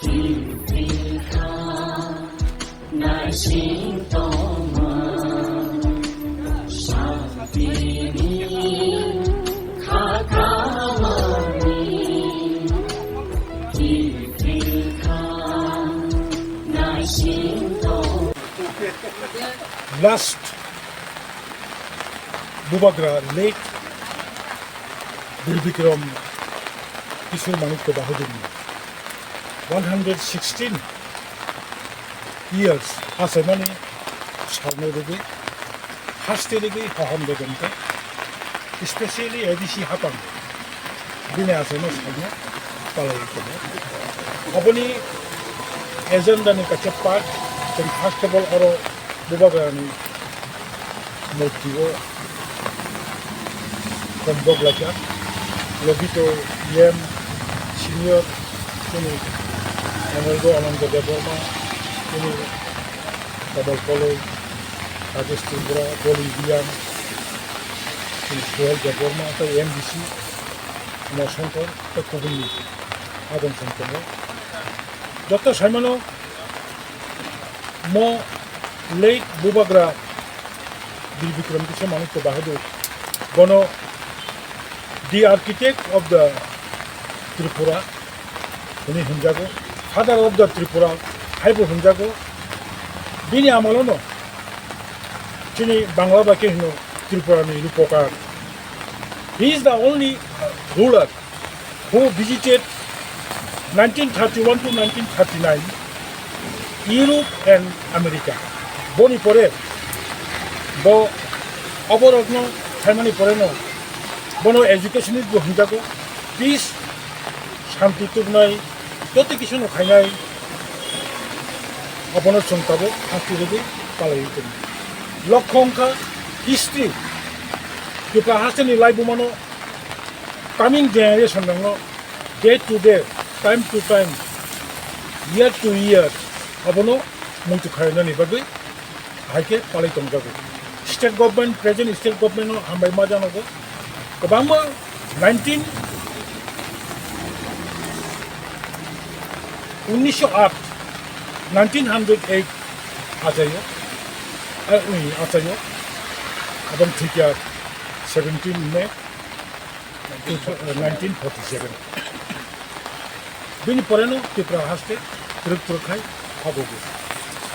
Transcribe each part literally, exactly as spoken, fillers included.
Last Bubagra late Bir Bikram Kishore Manikya Bahadur ni one hundred sixteen years achaimani salno rwgwi, haste rwgwi hohom dodonto, especially A D C hapang bini achaima salno palaiwi tongo. Aboni agenda ni kaisa part, chwng first of all oro Bubagrani murti o kombok laijak, logi to E M senior chini Honorable Ananta Debbarma, chini Tamal Koloi, Rajesh Tripura, Boli Reang, chini Suhel Debbarma, tei M D C Umashankar, tei kubuni adong song tongo. Joto saimano, mo late Bubagra Bir Bikram Kishore Manikya Bahadur, bono the architect of the Tripura hwnwi hwnjago, father of the Tripura haibo hwnjago. Bini amolono chini Bangla bai khe hwno Tripura ni Rupokar. He is the only ruler who visited nineteen thirty-one to nineteen thirty-nine Europe and America. Boni pore bo oborokno phaimani poreno bono educationist bo hwnjago, peace, shanti tubunai, joto kisuno khainai, abono chwng tabuk hasti rwgwi palaiwi tongo. Lokho wngkha history, Tripura hasteni laibumano coming generation rokno day to day, time to time, year to year abono muitu khainani bagwi hai khe palai tongjago. State government, present state government no hambai ma janogo. Kwbangma nineteen, unnisho aat, nineteen hundred eight achaio, eh, ui, achaio, aboni thwikya seventeen May two thousand, nineteen forty-seven. Bini poreno Tripura haste twrwk twrwk khai phagogo.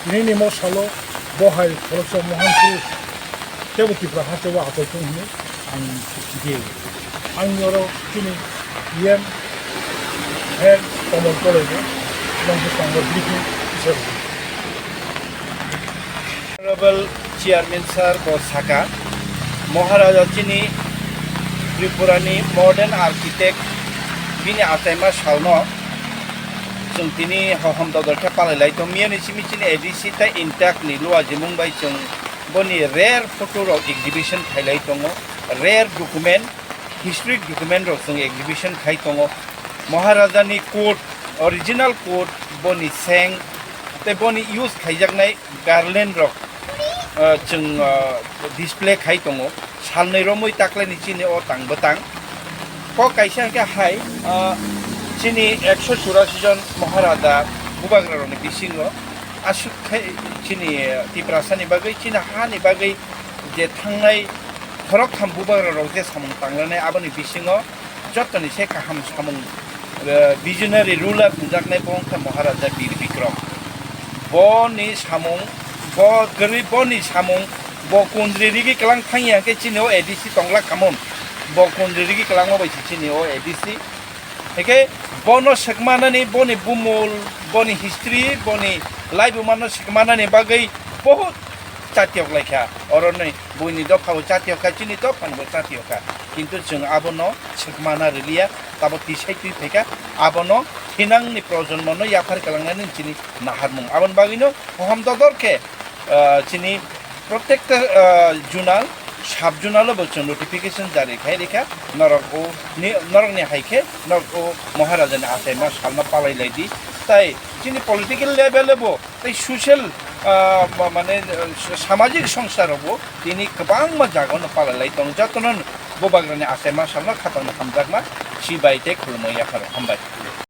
Tinini mo salo bo hai khoroksa Mohan Purush tebo Tripura haste o achai thung hwnwi ang di. Ang oro chini E M Head Komol Koloi bo nongkhe tongbo briefing se rwdi. Honorable Chairman sir bo saka, Maharaja chini Tripura ni modern architect, bini achaima salno chwng tini hohom dodor khe palai lai tong miyani simi chini A D C tei intact ni luajimung bai chwng boni rare photo rok exhibition khai lai tongo, rare document, historic document rok chwng exhibition khai tongo. Maharaja ni court, original court, boni seng tei boni use khaijaknai garland rok, ah, chwng, ah, display khai tongo. Salnwi romwi taklaini chini o tang bwtang. Kok kaisa hwnkhe hai, ah, chini ekso churasi jon Maharaja bubagrarokni bisingo aswk khai chini, ah, Tiprasani bagwi, chini hani bagwi je thangnai khoroktham bubagrarok je samung tanglanai, aboni bisingo jotoni se kaham samung, eh, visionary ruler hwnjaknai bo wngkha Maharaja Bir Bikram. Boni samung, bo kwrwi boni samung, bo kundri rigi kwlang thangya hwnkhe chini o A D C tongla khamung. Bo kundri rigi kwlangma bai se chini o A D C. Hwnkhe bono swkmanani, boni bumul, boni history, boni laibumano swkmanani bagwi bohut chatiyok laikha. Oroni buini dophao chatiyok kha, chini dophanibo chatiyok kha. Kintu chwng abono swkmana rwliya, tabo tisai twi phaikha, abono thinangni projonmono yaphar kwlangnani chini naharmung. Aboni bagwino hohom dodor khe, ah, chini protekta, ah, zonal, sub zonalo bo chwng notification jari khai rikha, norok o ni, norokni hai khe norok o Maharajani achaima salno palai lai di. Tai chini political level bo tei social, ah, ma-, mane, ah, samajik songsa rogo tini kwbangma jaga no palai lai tong, jotono bubagrani achaima salno khatangno hamjakma, chibai tei khulumui yapharo. Hambai.